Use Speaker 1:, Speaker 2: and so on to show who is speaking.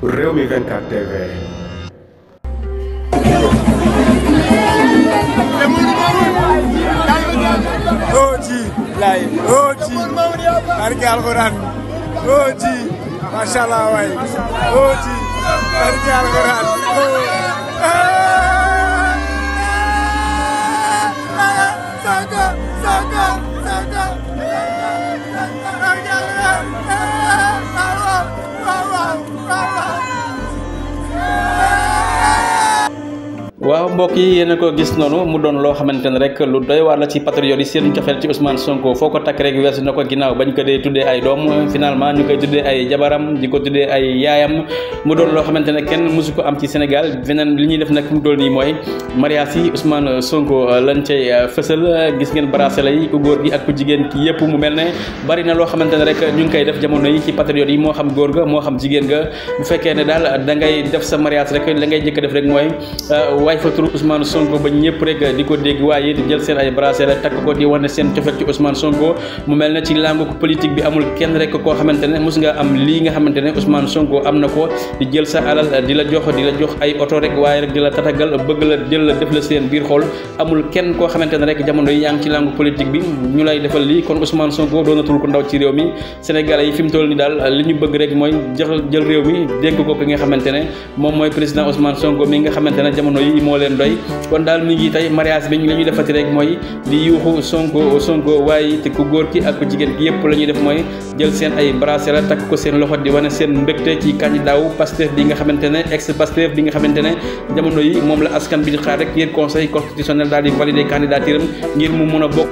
Speaker 1: Rewmi 24 TV.
Speaker 2: Oji lay oji barke alquran oji mashallah way oji barke alquran
Speaker 3: waaw mbokk yi yéen a ko gis noonu mu doon loo xamante ne rek lu doy waar la ci patriote yi seen cofeel ci Ousmane Sonko foo ko takk rek weesu na ko ginnaaw bañ ko dee tuddee ay doom finalement ñu koy tuddee ay jabaram di ko tuddee ay yaayam mu doon loo xamante ne kenn mosu ko am ci Sénégal feneen li ñuy def nag mu dool nii mooy mariage yi Ousmane Sonko lañ cay fësal gis ngeen bracelet yi ku góor gi ak ku jigéen ki yëpp mu mel ne bari na loo xamante ne rek ñu ngi koy def jamono yi ci patriote yi moo xam góor ga moo xam jigéen ga bu fekkee ne daal da ngay def sa mariage rek la ngay jëkk def rek mooy fa turu Ousmane Sonko ba ñëpp rek di ko dégg waaye di jël seen ay bracelet takk ko di wane seen cofet ci Ousmane Sonko mu mel ne ci langue politique bi amul kenn rek koo xamante ne mos nga am lii nga xamante ne Ousmane Sonko am na ko di jël sa alal di la jox ay oto rek waaye rek di la tatagal bëgg la jël la def la seen biir xol amul kenn koo xamante ne rek jamono yi yaa ngi ci langue politique bi ñu lay defal lii kon Ousmane Sonko doonatul ko ndaw ci réew mi Sénégalais yi fi mu toll ni daal li ñu bëgg rek mooy jël réew mi dénk ko ki nga xamante ne moom mooy président Ousmane Sonko mi nga xamante ne jamono yi moo leen doy kon daal mi ngi tey mariage bi li ñuy defati rek mooy di yuuxu Sonko waaye te ku góor ki ak ku jigéen ki yëpp la ñuy def mooy jël seen ay bracelet takk ko seen loxo di wane seen mbégte ci candidat wu Pastef bi nga xamante ne ex Pastef bi nga xamante ne jamono yi moom la askan bi di xaar rek ngir conseil constitutionnel daal di valider candidature am ngir mu mun a bokk